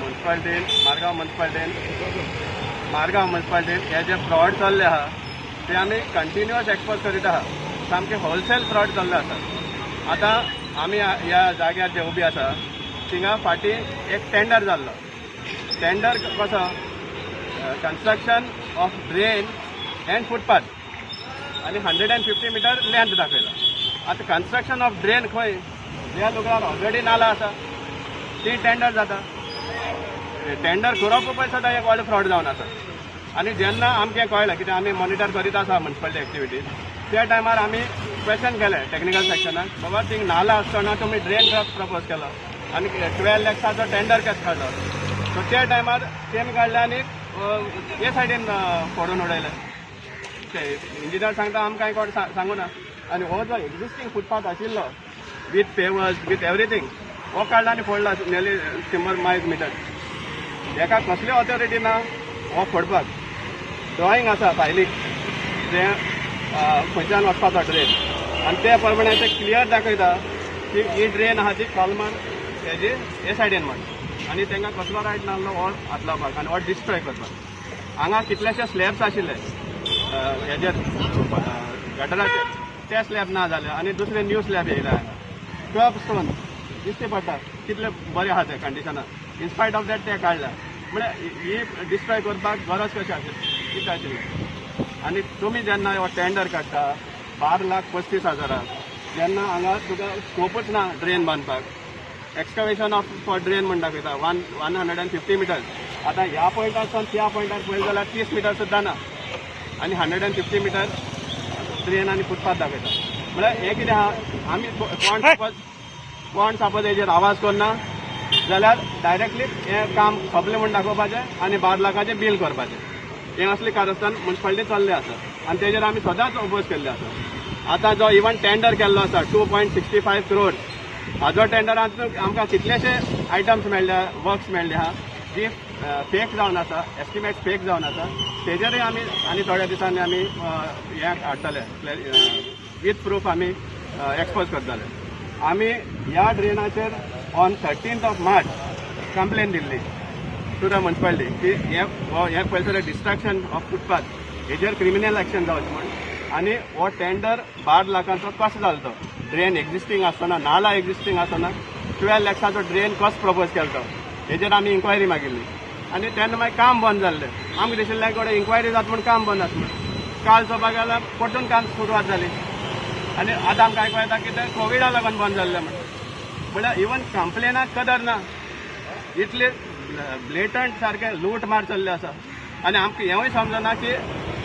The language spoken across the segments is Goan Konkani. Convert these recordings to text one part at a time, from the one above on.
मुन्सिपालिटीन, मारगांव मुन्सिपालिटीन, मारगांव मुन्सिपालिटीन हे जे फ्रॉड चल्ले आहा ते आमी कंटिन्युअस एक्सपोज करीत आहा. सामके होलसेल फ्रॉड चल्ले आसा. आतां आमी ह्या जाग्यार जे उबी आसा थिंगा फाटीं एक टेंडर जाल्लो. टेंडर कसो, construction of drain and footpath आनी 150 मिटर लेंथ दाखयला. आतां कन्स्ट्रक्शन ऑफ ड्रेन खंय, ज्या लोकांक ऑलरेडी नाला आसा ती टेंडर जाता. टेंडर करप पळय सुद्दां एक व्हडलो फ्रॉड जावन आसा. आनी जेन्ना आमकां कळ्ळें, कित्याक आमी मॉनिटर करीत आसा मुन्सिपालिटी एक्टिविटीज, त्या टायमार आमी क्वेश्चन केलें टॅक्निकल सेक्शनाक, बाबा थिंग नाला आसतना तुमी ड्रेन प्रपोज केलो आनी 12 लॅक्साचो टेंडर कसो काडलो? सो त्या टायमार तेमी काडले आनी हे सायडीन फोडून उडयले. ते इंजिनियर सांगता आमकां कांय कोण सांगू ना. आनी हो जो एक्झिस्टींग फुटपाथ आशिल्लो विथ पेवर्स, विथ एवरीथींग, हो काडला आनी फोडला नियरली 100 मायज मिटर. हेका कसली ऑथॉरिटी ना हो फोडपाक. ड्रॉइंग आसा फायलीक, तें खंयच्यान वचपाचो ड्रेन आनी ते प्रमाणे ते क्लियर दाखयता की ही ड्रेन आहा ती कॉलमर हेजी हे सायडीन म्हण. आनी तांकां कसलो रायट नासलो हो हात लावपाक आनी हो डिस्ट्रॉय करपाक. हांगा कितलेशे स्लॅब्स आशिल्ले हेजेर, गटराचेर, ते स्लॅब ना जाले आनी दुसरे न्यू स्लॅब येयले. हांगा कर्ब स्टोन दिश्टी पडटा कितले बरे आहा ते कंडिशनान. इन स्पायट ऑफ that ते काडल्या. म्हळ्यार ही डिस्ट्रॉय करपाक गरज कशी आशिल्ली, कितें आशिल्ली? आनी तुमी जेन्ना हो टेंडर काडटा 12 लाख 35 हजाराक, जेन्ना हांगा तुका स्कोपच ना ड्रेन बांदपाक. एक्सकवेशन ऑफ फॉर ड्रेन म्हण दाखयता 150 meters. आतां ह्या पॉयंटार त्या पॉयंटार पळयलें जाल्यार 30 मिटर सुद्दां ना आनी 150 मिटर ड्रेन आनी फुटपाथ दाखयता. म्हळ्यार हें कितें आहा, आमी कोण सपोज हेजेर आवाज करना जाल्यार डायरेक्टली हें काम सोंपलें म्हूण दाखोवपाचें आनी 12 लाखाचें बील करपाचें. हें असलें कारस्थान मुन्सिपालिटी चल्लें आसा आनी तेजेर आमी सदांच ओपोज केल्ले आसा. आतां जो इवन टेंडर केल्लो आसा 2.65 crore, हाजो टेंडरांत आमकां कितलेशे आयटम्स मेळ्ळ्या, वर्क्स मेळ्ळे आहा जी फेक जावन आसा, एस्टिमेट फेक जावन आसा. तेजेरूय आमी आनी थोड्या दिसांनी आमी हें हाडटले, विथ प्रूफ आमी एक्सपोज करतले. आमी ह्या ड्रेनाचेर on 13th of March complain दिल्ली टू the municipality की हे पयशे डिस्ट्रक्शन ऑफ फुटपाथ हेजेर क्रिमिनल एक्शन जावचें म्हूण. आनी हो टेंडर 12 लाखांचो कसो जालो तो, ड्रेन एक्झिस्टींग आसतना, नाला एक्झिस्टींग आसतना 12 लॅक्साचो ड्रेन कसो प्रपोज केलो तो, हेजेर आमी इन्क्वायरी मागिल्ली. आनी तेन्ना मागीर काम बंद जाल्लें. आमकां दिशिल्लें कडेन इन्क्वायरी जाता म्हूण काम बंद आसा म्हूण. काल चोवपाक गेल्यार परतून काम सुरवात जाली आनी आतां आमकां आयकूं येता की तें कोविडा लागून बंद जाल्लें म्हूण. म्हळ्यार इवन कंप्लेनाक कदर ना, इतले ब्लेटंट सारकें लूट मार चल्ले आसा. आनी आमकां हेंवूय समजना की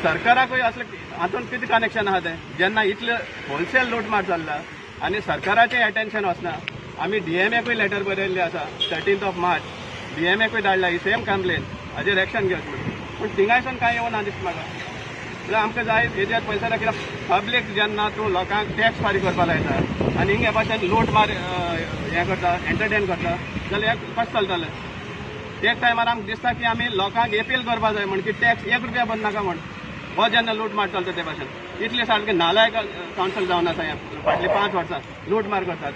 सरकाराकूय असलें हातून कितें कनेक्शन आहा तें, जेन्ना इतले होलसेल लूटमार चल्ला आनी सरकाराचें एटेन्शन वचना. आमी डीएमएकूय लेटर बरयल्ली आसा, 13th of March डीएमएकूय धाडला ही सेम कंप्लेन, हाजेर एक्शन घेवचें म्हणून. पूण थिंगायसून कांय येवना दिसता म्हाका. म्हळ्यार आमकां जाय हेजेर पयशे, कित्याक पब्लीक जेन्ना तूं लोकांक टॅक्स फारीक करपा लायता आनी हिंग हे भाशेन लूट मार हें करता, एंटरटेन करता जाल्यार हें कशें चलतलें? एक टायमार आमकां दिसता की आमी लोकांक एपील करपा जाय म्हण की टॅक्स एक रुपया बंद नाका म्हण. हो जेन्ना लूट मार चलता ते भाशेन, इतले सारके नालायक कावन्सील जावन आसा. हें फाटलीं 5 वर्सां लूट मार करतात.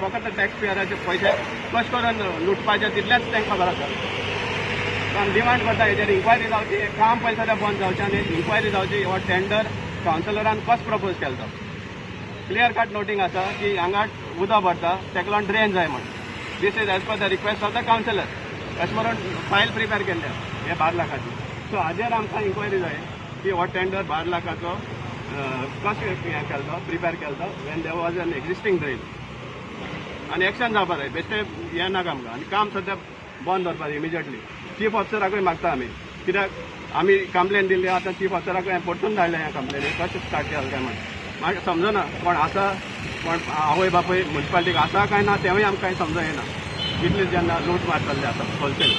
फकत टॅक्स पेयराचे पयशे कशें करून लुटपाचे तितलेंच तांकां खबर आसा. आमी डिमांड करता हेजेर इन्क्वायरी जावची. हें काम पयशे सद्या बंद जावचें आनी इन्क्वायरी जावची, हो टेंडर कावन्सिलरान कसो प्रपोज केलो तो. क्लियर कट नोटींग आसा की हांगा उदक भरता, ताका लागून ड्रेन जाय म्हण. This is as per the request of the councillor अशें म्हणून फायल प्रिपेर केल्ले हे 12 लाखाची. सो हाजेर आमकां इन्क्वायरी जाय की हो टेंडर 12 लाखाचो कशें हें केलो तो, प्रिपेर केलो तो, when there was an existing drain. आनी एक्शन जावपा जाय, बेश्टें हें नाका आमकां. आनी काम सद्या बंद दवरपा जाय इमिजिएटली. चीफ ऑफिसराकूय मागता आमी, कित्याक आमी कंप्लेन दिल्ली, आतां चीफ ऑफिसराकूय हांवें परतून धाडलें ह्या कंप्लेनी, कशें स्टार्ट केलें काय म्हण. मागीर समजना कोण आसा, कोण आवय बापूय मुन्सिपालिटीक आसा काय ना तेंवूय आमकां कांय समजो येना, इतली जेन्ना लूट मार चल्ली आसा होलसेल.